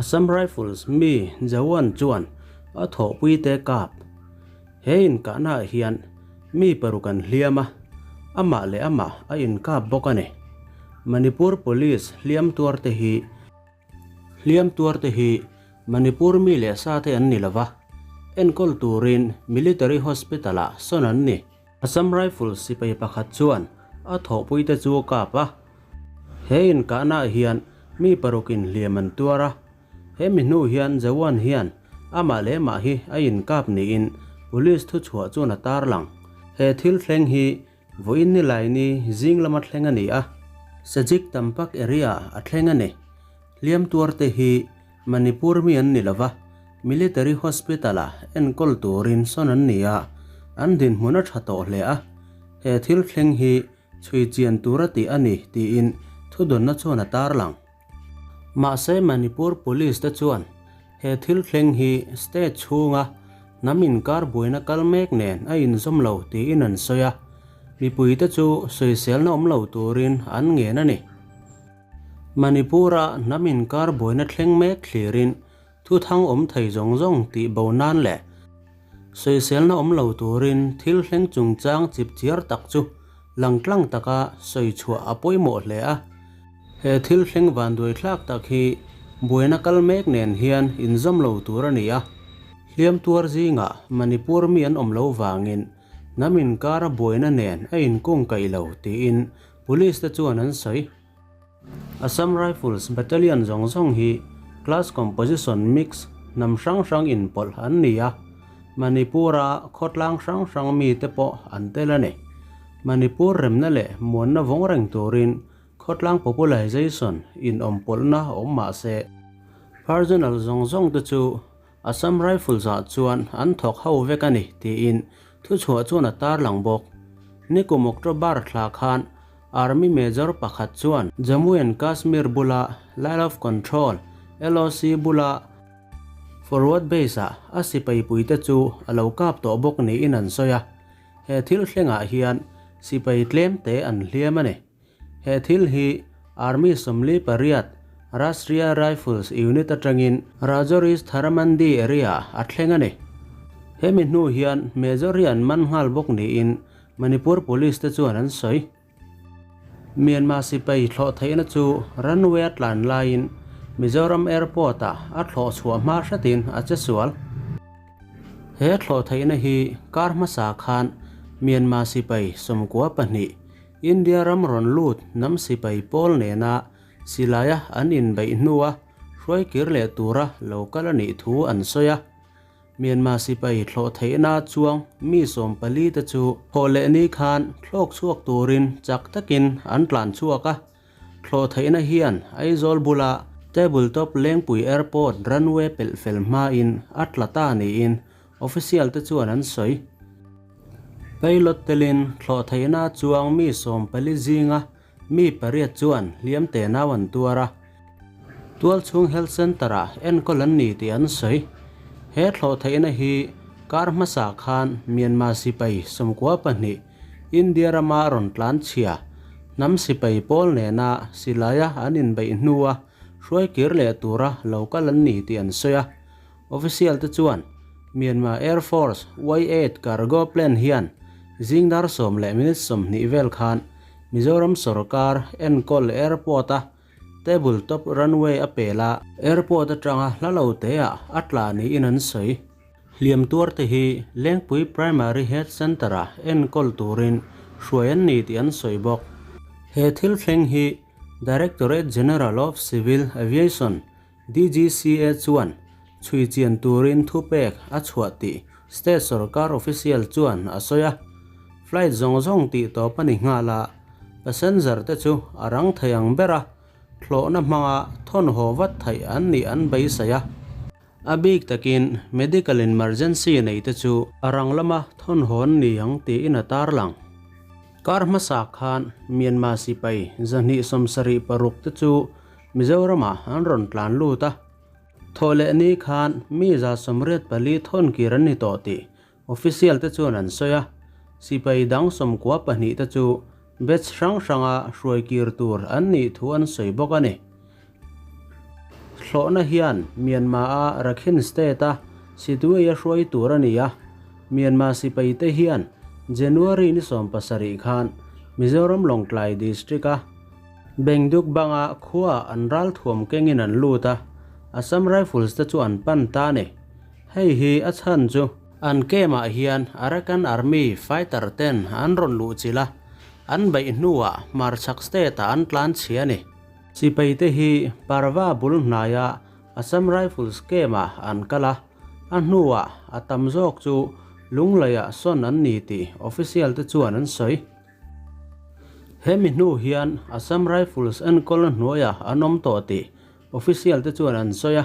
Assam Rifles mi Jawan chuan a thawhpuite kap. He inkahnaah hian mi paruk an hliam a, amah leh amah a inkap bawk a ni. Manipur Police hliam tuarte hi Hliam tuarte hi Manipur mi leh sate an ni lova, enkawl turin Military Hospital-ah sawn an ni. Assam Rifles sipai pakhat chuan a thawhpuite chu a kap a. He inkahnaah hian mi parukin hliam an tuar a. He mi hnu hian Jawan hian amah leh mah hi a inkap niin Police thuchhuah chuan a tarlang. He thil thleng hi Vawiin ni laini zing lama thleng a ni a, Sajik Tampak area a thleng a ni. Hliam tuarte hi Manipur mi an ni lova, Military Hospital-a enkawl turin sawn an ni a, an dinhmun a tha tawh hle a. He thil thleng hi chhui chian tura tih a ni tiin thudawnna chuan a tarlang. Mahse Manipur Police te chuan he thil thleng hi state chhunga hnam inkar buaina kal mek nen a inzawm lo tiin an sawi a, mipuite chu sawiselna awm lo turin an ngen a ni. Manipur-a hnam inkar buaina thleng mek thlirin thuthang awm thei zawng zawng tih bo nan leh sawiselna awm lo turin thil thleng chungchang chipchiar tak chu langtlang taka sawi chhuah a pawimawh hle a. He thil thleng vanduai thlak tak hi buaina kal mek nen hian inzawm lo tur a ni a. Hliam tuar zingah Manipur mi an awm lo vangin hnam inkara buaina nen a inkung kaih lo tiin Police te chuan an sawi. Assam Rifles Battalion zawng zawng hi class composition mix hnam hrang hrang inpawlh an ni a, Manipur-a khawtlang hrang hrang mite pawh an tel a ni. Manipur remna leh muanna vawng reng turin khawtlang popularization inawmpawlhna awm mah se, Personnel zawng zawng te chu Assam Rifles ah chuan an thawk ho vek a ni tiin thuchhuah chuan a tarlang bawk. Nikum October thla khan Army Major pakhat chuan Jammu and Kashmir bula Line of Control, LOC, bula Forward Base ah a sipai puite chu a lo kap tawh bawk niin an sawi a. He thil thlengah hian sipai tlem te an hliam a ni. He thil hi Army 48 Rashtriya Rifles unit atangin Rajouri's Tharamandi area a thleng a ni. Hemi hnu hian Major hi an man nghal bawk niin Manipur Police te chuan an sawi. Myanmar sipai thlawh theihna chu runway a tlan laiin Mizoram Airport ah a thlawh chhuah hma hretin a che sual. He thlawh theihna hi kar hmasa khan Myanmar sipai 12 India ram rawn lut hnam sipai pawl nena silaia an inbeih hnua hruai kir leh tura lo kal a nih thu an sawi a. Myanmar sipai thlawh theihna chuang mi 14 te chu thawh leh ni khan thlawk chhuak turin chak takin an tlan chhuak a. Thlawh theihna hian Aizawl bula Table Top Lengpui Airport runway pelh fel hmain a tla ta niin Official te chuan an sawi. Pilot telin thlawh theihna chuang mi 14 zinga mi pariat chuan hliam te nau an tuar a. Tualchhung Health Centre-ah enkawl an ni tih an sawi. He thlawh theihna hi kar hmasa khan Myanmar sipai 92 India rama rawn tlan chhia hnam sipai pawl nena silaia an inbeih hnua hruai kir leh tura lo kal an ni tih an sawi a. Official te chuan Myanmar Air Force Y-8 cargo plane hian zing dar 10:20 vel khan Mizoram sorkar enkawl airport-a table top runway a pel a, airport atanga hla lo teah a tla niin an sawi. Hliam tuar te hi Lengpui Primary Health Centre-a enkawl turin hruai an ni tih an sawi bawk. He thil thleng hi Directorate General of Civil Aviation DGCA chuan chhui chian turin thupek a chhuah tih state sorkar official chuan a sawi a. Flight zawng zawng tih tawp a ni nghal a, passenger te chu a rang thei ang ber a, thlawhna hmanga thawn haw vat theih an nih an beisei a. A bik takin medical emergency nei te chu a rang lama thawn haw an ni ang tiin a tarlang. Kar hmasa khan Myanmar sipai 276 te chu Mizoramah an rawn tlan lut a, thawh leh ni khan mi 184 thawn kir an ni tawh tih official te chuan an sawi a, sipai dang 92 te chu batch hrang hranga hruai kir tur an nih thu an sawi bawk a ni. Thlawhna hian Myanmar-a Rakhine State-a Sittwe-a hruai tur a ni a, Myanmar sipaite hian January ni 17 khan Mizoram Lawngtlai District-a Bengduk banga khua an ralthuam kengin an lut a, Assam Rifles te chu an pan ta a ni. Hei hi a chhan chu an camp-ah hian Arakan Army fighter ten an rawn luh chilh a, an beih hnuah hmarchhak state-ah an tlan chhia a ni. Sipaite hi Parva bul hnaia Assam Rifles camp-ah an kal a, a hnuah a tam zawk chu Lungleiah sawn an ni tih official te chuan an sawi. Hemi hnu hian Assam Rifles enkawlna hnuaiah an awm tawh tih official te chuan an sawi a.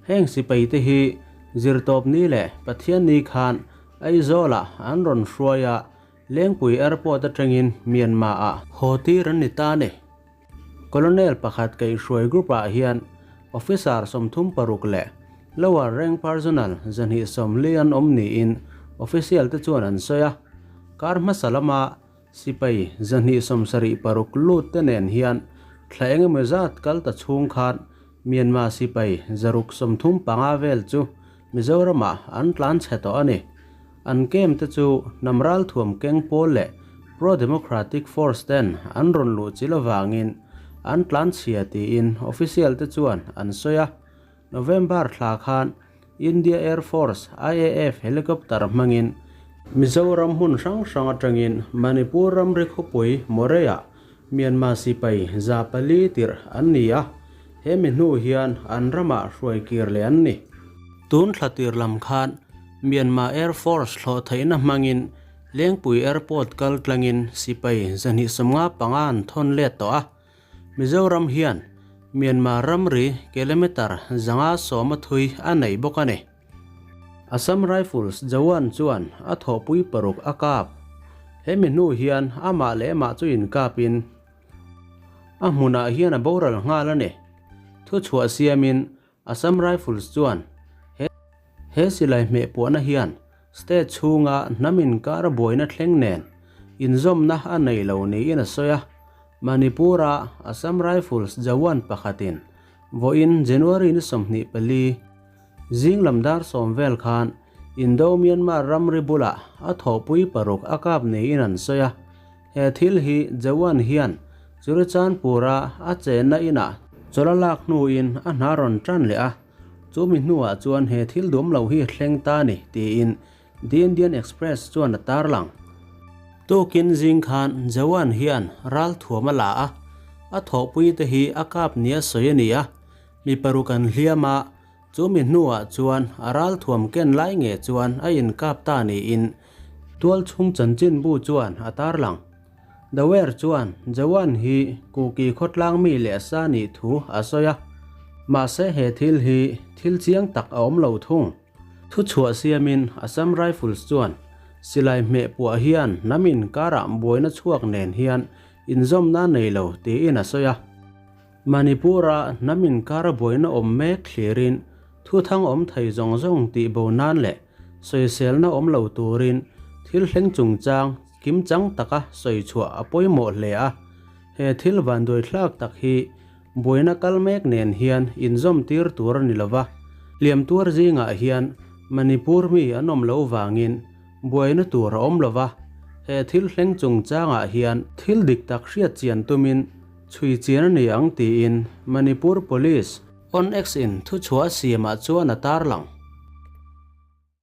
Heng sipaite hi Zirtawpni leh Pathianni khan Aizawlah an rawn hruai a, Lengpui Airport atangin Myanmar-ah haw tir an ni ta a ni. Colonel pakhat kaihhruai group-ah hian officer 36 leh lower rank personnel 240 an awm niin official te chuan an sawi a. Kar hmasa lama sipai 276 lut te nen hian thla eng emaw zat kal ta chhung khan Myanmar sipai 635 vel chu Mizoramah an tlan chhe tawh a ni. An camp te chu hnam ralthuam keng pawl leh pro-democratic force ten an rawn luh chil avangin an tlan chhia tiin official te chuan an sawi a. November thla khan India Air Force, IAF, helicopter hmangin Mizoram hmun hrang hrang atangin Manipur ramri khawpui Moreh-ah Myanmar sipai 400 tirh an ni a, he mi hnu hian an ramah hruai kir leh an ni. Tun thla tir lam khan Myanmar Air Force thlawh theihna hmangin Lengpui Airport kal tlangin sipai 255 an thawn let tawh a. Mizoram hian Myanmar ramri kilometre 510 a thui a nei bawk a ni. Assam Rifles jawan chuan a thawhpui paruk a kap. He mi hnu hian amah leh amah chu inkapin a hmunah hian a boral nghal a ni. Thuchhuah siamin Assam Rifles chuan he he silai hmeh puahna hian state chhunga hnam inkar buaina thleng nen inzawmna a nei lo niin a sawi a. Manipur-a Assam Rifles jawan pakhatin vawiin January ni 24, Zing lam dar 10 vel khan Indo-Myanmar ramri bulah a thawhpui paruk a kap niin an sawi a. He thil hi Jawan hian Churachandpur-a a chenna inah chawlh a lak hnuin a hna rawn tan leh a, chumi hnuah chuan he thil duam lo hi thleng ta ni tiin The Indian Express chuan a tarlang. Tukin zing khan Jawan hian ral thuam a la a, a thawhpuite hi a kap nia sawi a ni a. Mi paruk an hliam a, chu mi hnuah chuan a ralthuam ken lai nge chuan a inkap ta niin tualchhung chanchinbu chuan a tarlang. Dawer chuan Jawan hi Kuki khawtlang mi leh sa nih thu a sawi a, mahse he thil hi thil chiang tak a awm lo thung. Thuchhuah siamin Assam Rifles chuan silai hmeh puah hian hnam inkarah buaina chhuak nen hian inzawmna nei lo tiin a sawi a. Manipur-a hnam inkar buaina awm mek thlirin thuthang awm thei zawng zawng tih bo nan leh sawiselna awm lo turin thil thleng chungchang kimchang taka sawi chhuah a pawimawh hle a. He thil vanduaithlak tak hi buaina kal mek nen hian inzawm tir tur a ni lova, hliam tuar zingah hian Manipur mi an awm lo vangin buaina tur a awm lova, he thil thleng chungchangah hian thil dik tak hriat chian tumin Chhui chian a ni ang tiin Manipur Police on X in thuchhuah siamah chuan a tarlang.